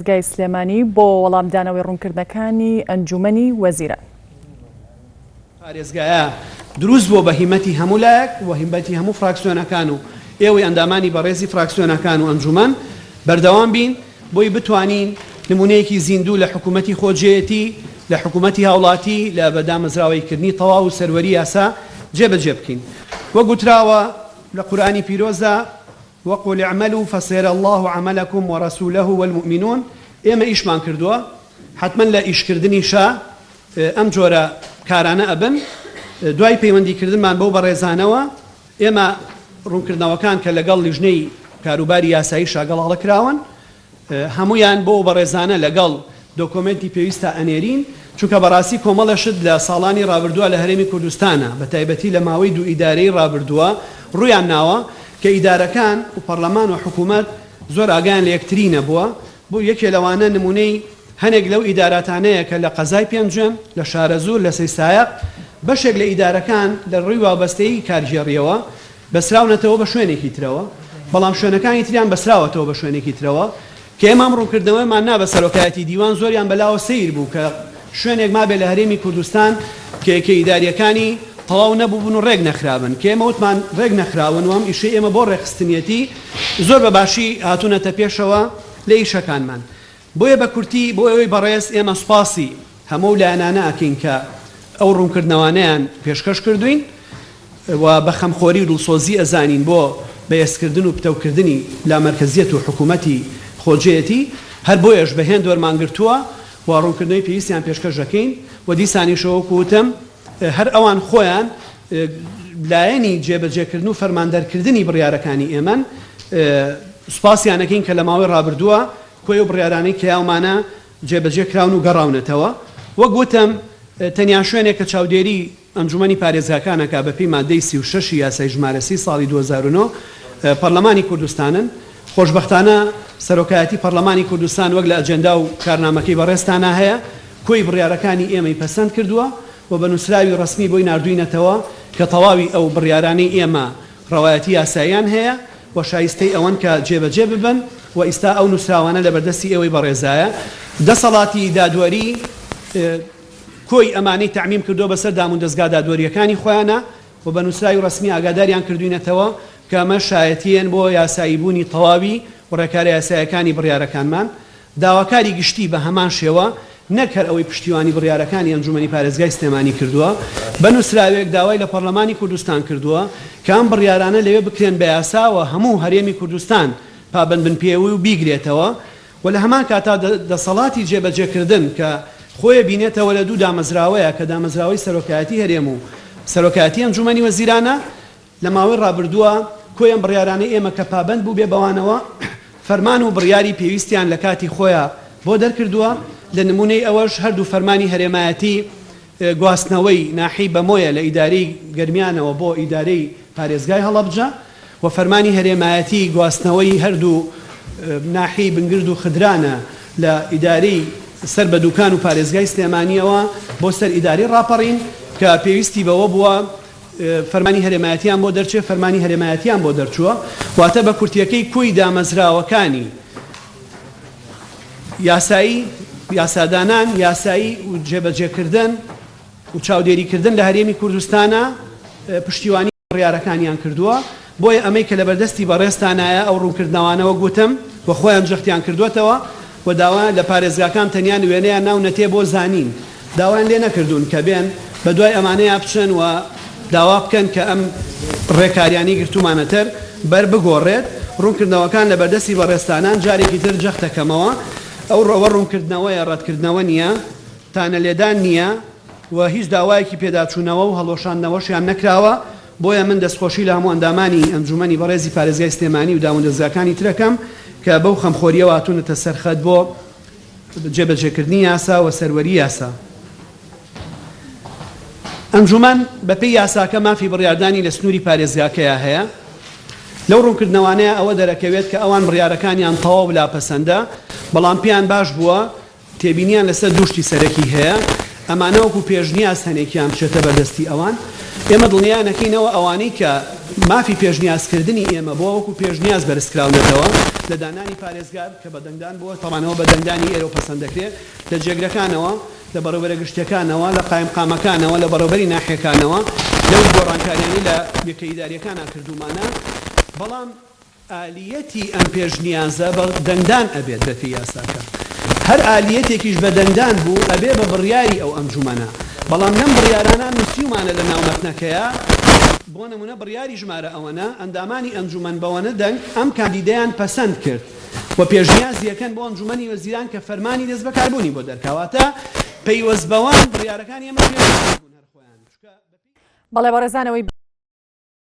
پارێزگای سلێمانی بۆ وەڵامدانەوەی ڕوونکردنەکانی ئەنجوومەنی وەزیران. پارێزگایە دروست بووە بە هیمەتی هەموو لایەک و هیمەتی هەموو فراکسیۆنەکان و ئێوەی ئەندامانی بەڕێزی فراکسیۆنەکان و ئەنجوومەن بەردەوام بین بۆی بتوانین نموونەیەکی زیندوو لە حکوومەتی خۆجێیەتی، لە حکوومەتی هاوڵاتی، لە بە دامەزراوەییکردنی تەواو و سەروەری یاسا جێبەجێ بکەین. وەک گوتراوە لە قورئانی پیرۆزدا، وقل اعملوا فسیری اللە عملکم ورسولە والمومنون، ئێمە ئیشمان کردووە، حەتمەن لە ئیشکردنیشا ئەم جۆرە کارانە ئەبن، دوای پەیوەندی کردنمان بەو بەڕێزانەوە ئێمە ڕوونکردنەوەکان کە لەگەڵ لیژنەی کاروباری یاساییشا گەڵاڵە کراون، هەموویان بۆ ئەو بەڕێزانە لەگەڵ دۆکۆمێنتی پێویستا ئەنێرین، چونکە بەڕاستی کۆمەڵێ شت لە ساڵانی ڕابردووە لە هەرێمی کوردستانا بە تایبەتی لە ماوەی دوو ئیدارەی ڕابردووە ڕوویان ناوە کە ئیدارەکان و پەڕلەمان و حکوومەت زۆر ئاگایان لە یەکتری نەبووە بۆ یەکێ لەوانە نموونەی هەنێک لەو ئیداراتانەیە کە لە قەزای پێنجوێن، لە شارەزوور، لە سەیسایەق بەشێک لە ئیدارەکان لە ڕووی وابەستەیی کارگێڕییەوە بەسراونەتەوە بە شوێنێکی ترەوە، بەڵام شوێنەکانی تریان بەسراوەتەوە بە شوێنێکی ترەوە، کە ئێمە ئەم ڕوونکردنەوەیەمان نا بە سەرۆکایەتی دیوان زۆریان بەلاوە سەیر بوو کە شوێنێک مابێ لە هەرێمی کوردستان کە یەکە ئیدارییەکانی تەواو نەبووبن و ڕێک نەخرابن، کە ئێمە وتمان ڕێک نەخراون و ئەم ئیشەی ئێمە بۆ ڕێکخستنیەتی زۆر بە باشی هاتوونەتە پێشەوە لە ئیشەکانمان. بۆیە بە کورتی بۆ ئێوەی بەڕێز ئێمە سوپاسی هەموو ئەو لایەنانە ئەکەین کە ئەو ڕوونکردنەوانەیان پێشکەش کردووین و بە خەمخۆری و دڵسۆزی ئەزانین بۆ بەهێزکردن و پتەوکردنی لامەرکەزیەت و حکوومەتی خۆجێیەتی، هەر بۆیەش بە هێند وەرمان گرتووە و ڕوونکردنەوەی پێویستیان پێشکەش ئەکەین و دیسانیشەوە وەکوو وتم هەر ئەوان خۆیان لایەنی جێبەجێکردن و فەرماندەرکردنی بڕیارەکانی ئێمەن، سوپاسیان ئەکەین کە لە ماوەی ڕابردووە کۆی ئەو بڕیارانەی کە یاومانە جێبەجێ کراون و گەڕاونەتەوە. وەک وتم تەنیا شوێنێک کە چاودێری ئەنجومەنی پارێزگاکان ئەکا بەپێی ماددەی 36 ی یاسای ژمارە سی ساڵی 2009 پەرلەمانی کوردستانن. خۆشبەختانە سەرۆکایەتی پەرلەمانی کوردستان وەک لە ئەجێندا و کارنامەکەی بەڕێزتانا هەیە کۆی بڕیارەکانی ئێمەی پەسەند کردووە و بە نووسراوی ڕەسمی بۆی ناردووینەتەوە کە تەواوی ئەو بڕیارانەی ئێمە ڕەوایەتی یاساییان هەیە و شایستەی ئەوەن کە جێبەجێ ببن و ئیستا ئەو نووسراوانە لەبەردەستی ئێوەی بەڕێزایە. دەسەڵاتی دادوەری کۆی ئەمانەی تەعمیم کردووە بەسەر دامودەزگا دادوەرییەکانی خۆیانا و بە نووسراوی ڕەسمی ئاگاداریان کردووینەتەوە کە ئەمە شایەتییەن بۆ یاساییبوونی تەواوی و ڕێکارە یاساییەکانی بڕیارەکانمان. داواکاری گشتی بە هەمان شێوە نەک هەر ئەوەی پشتیوانی بڕیارەکانی ئەنجومەنی پارێزگای سلێمانی کردووە، بە نووسراوێک داوای لە پەڕلەمانی کوردستان کردووە کە ئەم بڕیارانە لەوێ بکرێن بە یاسا و هەموو هەرێمی کوردستان پابەند بن پێوی و بیگرێتەوە و لە هەمان کاتا دەسەڵاتی جێبەجێکردن کە خۆی بینێتەوە لە دوو دامەزراوەیە کە دامەزراوەی سەرۆکایەتی هەرێم و سەرۆکایەتی ئەنجومەنی وەزیرانە لە ماوەی ڕابردووە کۆی ئەم بڕیارانەی ئێمە کە پابەند بووبێ بەوانەوە، فەرمان و بڕیاری پێویستیان لە کاتی خۆیا بۆ دەرکردووە، لە نموونەی ئەوەش هەردوو فەرمانی هەرێمایەتی گواستنەوەی ناحیەی بەمۆیە لە ئیدارەی گەرمیانەوە بۆ ئیدارەی پارێزگای هەڵەبجە و فەرمانی هەرێمایەتی گواستنەوەی هەردوو ناحیەی بنگرد و خدرانە لە ئیدارەی سەر بە دوکان و پارێزگای سلێمانییەوە بۆ سەر ئیدارەی ڕاپەڕین کە پێویستی بەوە بووە فەرمانی هەرێمایەتیان بۆ دەرچێ، فەرمانی هەرێمایەتیان بۆ دەرچووە، واتە بە کورتیەکەی کۆی دامەزراوەکانی یاسایی، یاسادانان، یاسایی و جێبەجێکردن و چاودێریکردن لە هەرێمی کوردستانا پشتیوانی بڕیارەکانیان کردووە، بۆیە ئەمەی کە لەبەردەستی بەڕێزتانایە ئەو ڕوونکردنەوانە وەک وتم و خۆیان جەختیان کردووەتەوە و داوایان لە پارێزگاکان تەنیا وێنەیان ناونەتێ بۆ زانین داوایان لێ نەکردوون کە بێن بە دوای ئەمانەیا بچن و داوا بکەن کە ئەم ڕێکاریانەی گرتوومانەتەر بەر بگۆڕێت. ڕوونکردنەوەکان لەبەردەستی بەڕێزتانان جارێکی تر جەختەکەمەوە ئەو ڕەوە ڕوونکردنەوەیە ڕەتکردنەوە نییە تانەلێدان نییە و هیچ داوایەکی پێداچوونەوە و هەڵوەشاندنەوەشیان نەکراوە، بۆیە من دەستخۆشی لە هەموو ئەندامانی ئەنجوومەنی بەڕێزی پارێزگای سلێمانی و دامودەزگاکانی تر ئەکەم کە بەو خەمخۆرییەوە هاتوونەتە سەر خەت بۆ جێبەجێکردنی یاسا و سەروەری یاسا. ئەنجوومەن بەپێی یاساکە مافی بڕیاردانی لە سنووری پارێزگاکەیا هەیە. لەو ڕوونکردنەوانەیا ئەوە دەرەکەوێت کە ئەوان بڕیارەکانیان تەواو لاپەسەندە، بەڵام پێیان باش بووە تێبینیان لەسەر دوو شتی سەرەکی هەیە، ئەمانە وەکو پێشنیاز هەنێکیان بچێتە بەردەستی ئەوان. ئێمە دڵنیا نەکەینەوە ئەوانەی کە مافی پێشنیازکردنی ئێمە بۆ وەکو پێشنیاز بەرزکراونەتەوە لە دانانی پارێزگار کە بە دەنگدان بووە، تەبعەن ئەوە بە دەنگدانی ئێرەو پەسەند دەکرێ، لە جێگرەکانەوە، لە بەڕێوبەرە گشتیەکانەوە، لە قایمقامەکانەوە، لە بەڕێوبەری ناحیەکانەوە، لەو گۆڕانکاریانەی لە یەکە ئیداریەکانا کردوومانە، بەڵام ئالیەتی ئەم پێشنیازە بە دەنگدان ئەبێت بەپێی یاساکە. هەر ئالیەتێکیش بە دەنگدان بوو ئەبێ بە بڕیاری ئەو ئەنجومەنە. بەڵام لەم بڕیارانە نووسیومانە لە ناو مەتنەکەیا، بۆ نموونە بڕیاری ژمارە ئەوەنە، ئەندامانی ئەنجومەن بەوەنە دەنگ ئەم کاندیدەیان پەسەند کرد و پێشنیازی ئەکەن بۆ ئەنجومەنی وەزیران کە فەرمانی دەستبەکاربوونی بۆ دەرکا. واتە پەیوەست بەوان بڕیارەکانی ئێمە پێشنیاز بوون هەر خۆیان. چونکە بەپێی. بەڵێ بەڕێزان ئەوەی.